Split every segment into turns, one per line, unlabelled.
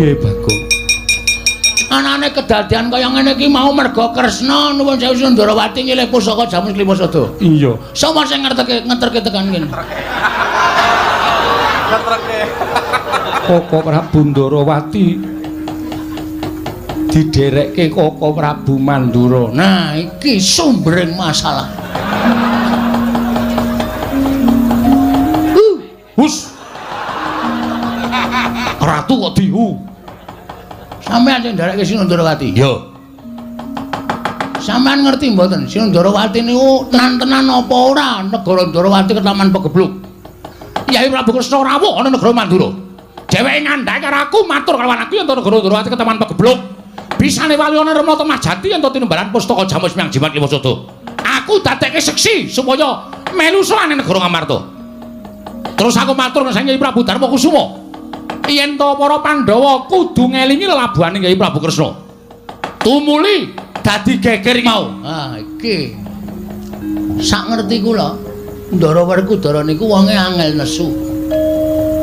Piye, Bagong? Anane kedadian kaya ngene iki mau merga Kresna nuwun sewu Sundarawati nyilih pusaka Jamus Klima Sada.
Iya.
Sapa sing ngerteke ngeterke tekan kene?
Ngeterke.
Koko Prabu Ndarawati diderekke Koko Prabu Mandura.
Nah, iki sumbering masalah.
Hus. Ratu kok dihu.
Sampeyan sing nderekke Sinundarawati?
Iya.
Sampeyan ngerti mboten Sinundarawati niku tenan-tenan apa ora negara Ndarawati ketaman pegebluk?
Yai Prabu Kresna rawuh ana negara Mandura. Dheweke ngandhake karo aku matur kalawan aku yen to negara Ndarawati ketaman pegebluk. Bisane wali ana Remata Majati yen to tinimbalan pustaka Jamus Miang Jimat Lima Sada. Aku dadekke seksi supaya melu sowan negara Ngamarta. Terus aku matur nang Kyai Prabu Darma Kusuma. Yen to para Pandhawa kudu ngelingi lelabuhane Kyai Prabu Kresna. Tumuli dadi geger mau.
Ah, iki. Sak ngerti kula, Ndara Werkudara niku wonge angel nesu.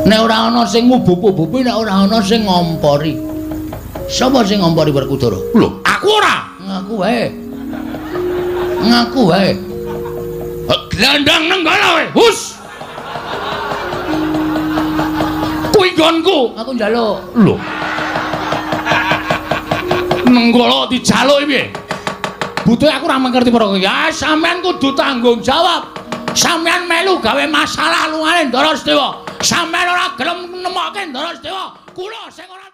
Nek ora ana sing ngubup-ubupi, nek ora ana sing ngompori. Sapa sing ngompori Werkudara?
Lho, aku ora.
Ngaku wae. Ngaku wae.
Glandang nenggala wae. Hus. Kuwi nggonku.
Aku njaluk.
Lho. Nenggala dijaluk piye? Butuhe aku ora mengerti perkara iki.
Ya sampean kudu tanggung jawab. Sampean melu gawe masalah lungane Ndara Sedewa. Sampean ora gelem nemokke Ndara Sedewa. Kula sing ora